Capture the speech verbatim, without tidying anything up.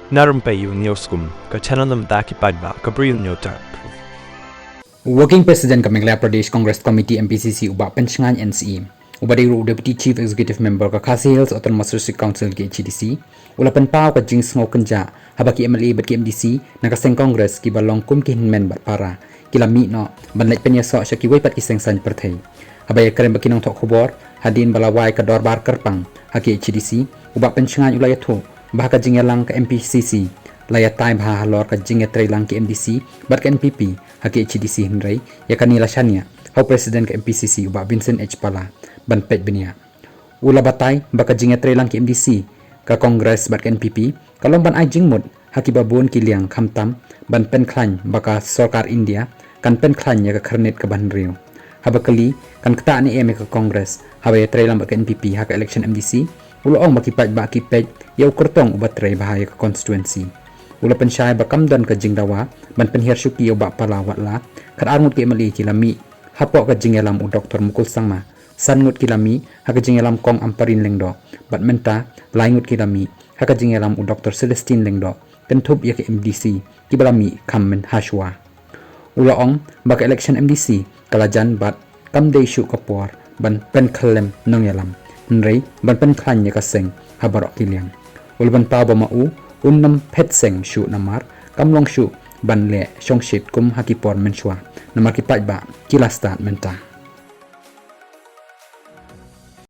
Na rympei ïa u News Kum, ka channel na bynta ki paidbah ka Bri U News Terp. Working President ka Meghalaya Pradesh Congress Committee, M P C C, u Bah Penshngaiñ N C E, uba dei ruh u Deputy Chief Executive Member ka Khasi Hills Autonomous District Council, K H A D C, u la pynpaw ka jingsngew kynjah haba ki M L A bad ki M D C na ka seng Congress kiba long kum ki hynmen bad para ki la mih noh ban leit pynïasoh sha kiwei pat ki seng saiñ pyrthei. Haba ïakren bad ki nongthoh khubor hadien ba la wai ka dorbar kyrpang ha K H A D C, u Bah Penshngaiñ u la ïathuh ba ha ka jingïalang ka M P C C la ïatai bha halor ka jingïatreilang ki M D C bad ka N P P ha K H A D C, hynrei ïa kane la shaniah ha u President ka M P C C, u Bah Vincent H Pala, ban peit bniah. U la batai ba ka jingïatreilang ki M D C, ka Congress bad ka N P P ka long ban ai jingmut ha kiba bun ki liang, khamtam ban pynkhlaiñ ba ka sorkar India kan pynkhlaiñ ïa ka khyrnit kaba hynriew. Haba kylli kan ktah ne em ïa ka Congress haba ïatreilang bad ka N P P ha ka election M D C, u la ong ba ki paidbah ki peit ïa u kyrtong uba trei bha ïa ka constituency. U la pynshai ba kam don ka jingdawa ban pynhiar shuki ïa u Bah Pala, watla khatar ngut ki M L A ki la mih hapoh ka jingïalam u Doktor Mukul Sangma, san ngut ki la mih ha ka jingïalam Kong Ampareen Lyngdoh, bad mynta lai ngut ki la mih ha ka jingïalam u Doktor Celestine Lyngdoh, kynthup ïa ka M D C kiba la mih kham mynhashwa. U la ong ba ka election M D C ka la jan bad kam dei shuh ka por ban pynkhyllem nongïalam, hynrei ban pynkhlaiñ ïa ka seng ha baroh ki liang. U la pynpaw ba ma u un nym phet seng shuh namar kam long shuh ban leh shongshit kum ha ki por mynshwa, namar ki paidbah ki la stad mynta.